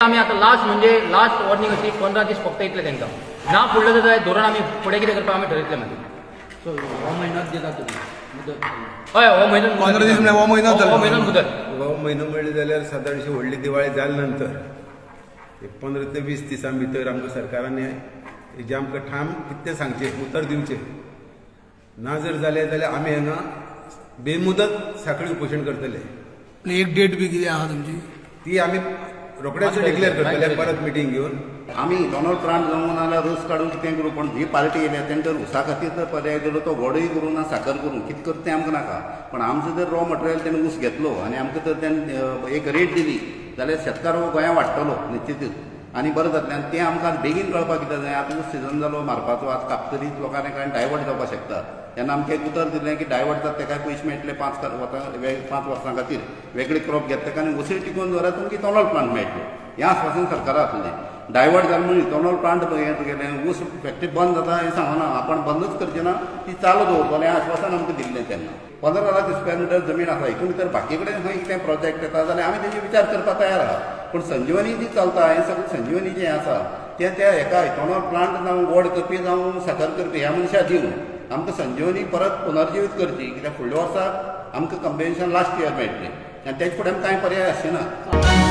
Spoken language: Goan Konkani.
आमी आतां लास्ट म्हणजे लास्ट वॉर्निंग अशी 15 दीस फक्त इतले तांकां ना फुडलें जर धोरण आमी फुडें कितें करपाक आमी ठरयतले मागीर. सो हो म्हयनोच दिता तुमी मुदत? हय, हो म्हयनो 15 दीस म्हळ्यार हो म्हयनो, हो म्हयनो मुदत. हो म्हयनो म्हणलें जाल्यार सादारणशी व्हडली दिवाळी जाल्या नंतर एक 15 ते 20 दिसां भितर आमकां सरकारान हेजें आमकां ठाम कितें सांगचें उतर दिवचें. ना जर जालें जाल्यार आमी हांगा बेमुदत साखळी उपोशण करतले. एक डेट बी कितें आहा तुमची? ती आमी रोखडेच डिक्लेअर करतले परत मिटींग घेवन. आमी इथेनॉल प्लांट जावं नाजाल्यार रोस काडून कितें करूं, पण जी पार्टी येयल्या तेणें जर उसा खातीर जर पर्याय दिलो तो गोडूय करूं ना साकर करूं कितें करता तें आमकां नाका, पण आमचो जर रॉ मटेरियल तेणें ऊस घेतलो आनी आमकां जर तेणें एक रेट दिली जाल्यार शेतकार हो गोंया वाडटलो निश्चितूच आनी बरें जातलें. आनी तें आमकां बेगीन कळपाक कितें जाय, आतां ऊस सिजन जालो मारपाचो, आतां कापतरीच लोकांनी कांय डायवर्ट जावपाक शकता. तेन्ना आमकां एक उतर दिलें की डायवर्ट जाता तेका पयशे मेळटले 5 वर्सां खातीर वेगळे क्रॉप घेता तेका आनी उसय टिकोवन दवरात तुमकां इथेनॉल प्लांट मेळटलो हें आस्वासन सरकारा आसलें. डायवर्ट जालें म्हणून इथेनॉल प्लांट हें तुगेलें ऊस फॅक्टरी बंद जाता हें सांगना, आपण बंदूच करचें ना, ती चालू दवरतलें हें आस्वासन आमकां दिल्लें. तेन्ना 15 लाख स्क्वेअर मिटर जमीन आसा, हितून भितर बाकी कडेन खंय कितें प्रोजेक्ट येता जाल्यार आमी तेजेर विचार करपाक तयार आहा. पूण संजीवनी जी चलता हें सगळें संजीवनी जें आसा तें त्या हेका इथेनॉल प्लांट जावं गोड करपी जावं साकर करपी ह्या मनशाक दिवन आमकां संजीवनी परत पुनर्जिवीत करची, कित्याक फुडल्या वर्सा आमकां कंपेन्सेशन लास्ट इयर मेळटलें आनी तेजे फुडें आमकां कांय पर्याय आसचे ना.